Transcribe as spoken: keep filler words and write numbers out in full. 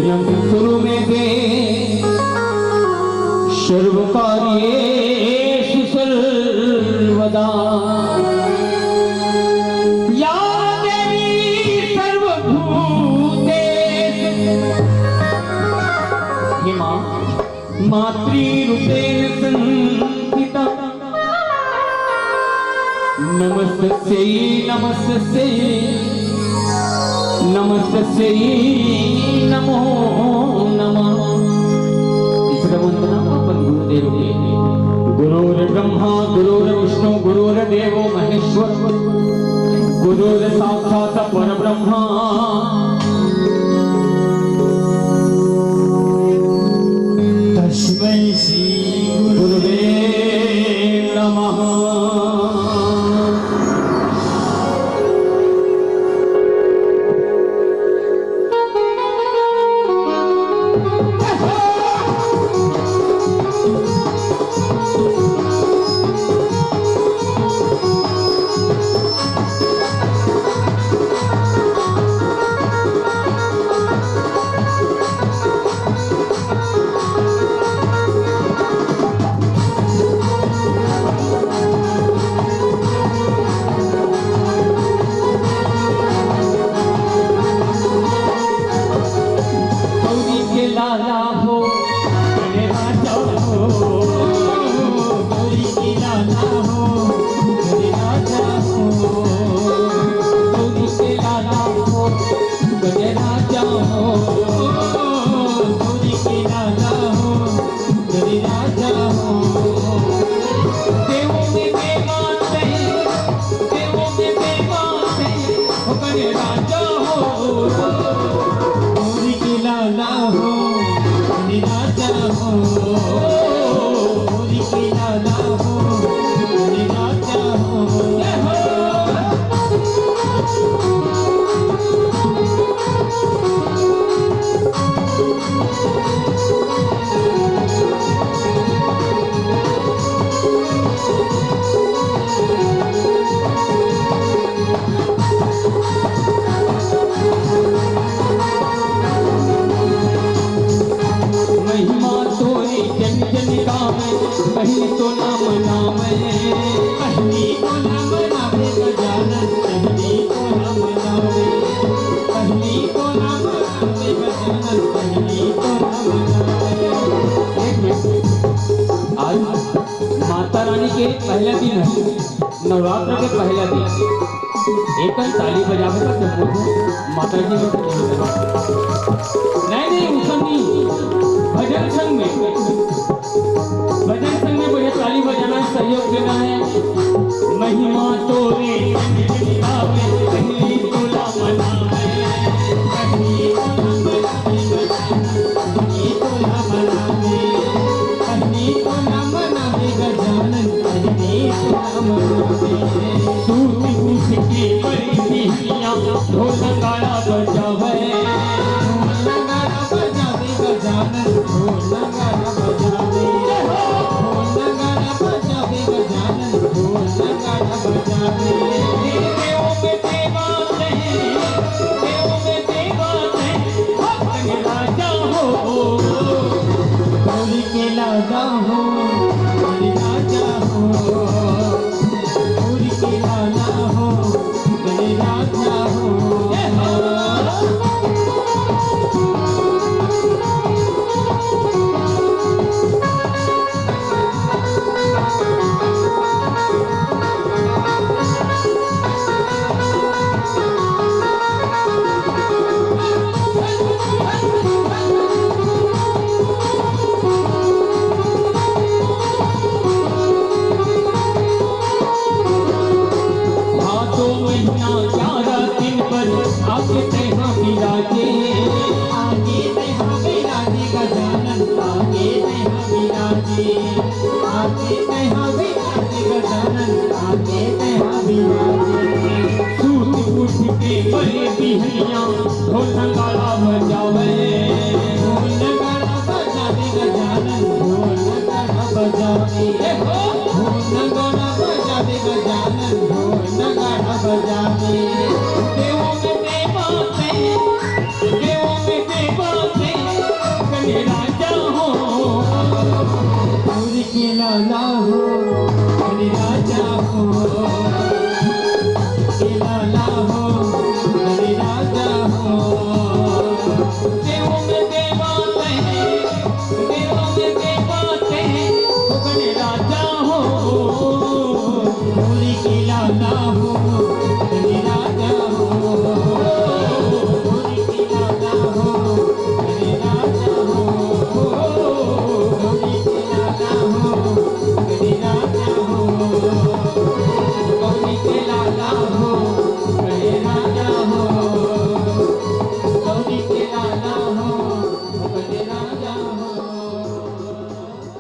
कुरु मे देव सर्वकार्येषु सर्वदा। या देवी सर्वभूतेषु। हे माँ, मातृरूपेण संस्थिता। नमस्तस्यै, नमस्तस्यै, नमस्तस्यै नमो नमः। तीसरा वंदना अपन गुरुदेव के। गुरुर्ब्रह्मा गुरुर्विष्णु गुरुर्देवो महेश्वर। गुरुर्साक्षात् परब्रह्मा। तस्मै श्री गुरुवे नमः। गौरी के लाला हो, अरे राजा हो, गौरी के लाला हो, अरे राजा हो, गौरी के लाला हो, अरे राजा हो, गौरी के लाला हो, गौरी राजा हो। देवों में देवा तैं, देवों में देवा तैं, हो गौरी राजा हो। गौरी के लाला हो, गौरी राजा हो। गौरी के लाला हो, गौरी राजा हो। जय हो। महिमा तोरी जन जन गावे, पहली तो नाम नामे। पहली तो नाम नामे गजानन, पहली तो नाम नामे। पहली तो नाम नामे गजानन, पहली तो नाम नामे। एक मिनट। आज माता रानी के पहला दिन है, नवरात्र के पहला दिन। एक कन ताली बजावे का जब मुझे माता जी को नहीं, नहीं, उस संग नहीं, भजन संग में, भजन संग में बढ़िया ताली बजाना है, सहयोग देना है। महिमा तोरे गावे, पहली तोला मनावे, पहली तोला मनावे, पहली तोला मनावे। सूत उठ के बड़ी बिहनिया ढोल नगाड़ा बजावे। ढोल नगाड़ा बजावे गजानन, ढोल नगाड़ा बजावे। ढोल नगाड़ा बजावे गजानन, ढोल नगाड़ा बजावे। देवों में देवा तैं, देवों में देवा तैं, भक्तन राजा हो। गौरी के लाला हो, गौरी राजा हो। गौरी के लाला हो, गौरी राजा हो। जय हो। भादो महीना ग्यारह दिन बर आके तैहा बिराजे। आके तैहा बिराजे गजानन, आके तैहा बिराजे। आके तैहा बिराजे गजानन, आके तैहा बिराजे। सूत उठ के बड़े बिहनिया ढोल नगाड़ा बजावे। ढोल नगाड़ा बजावे गजानन, ढोल नगाड़ा बजावे। ए हो। ढोल नगाड़ा बजावे गजानन, ढोल नगाड़ा बजावे। देवों में देवा तैं, देवों में देवा तैं, के लाला हो, अरे राजा हो।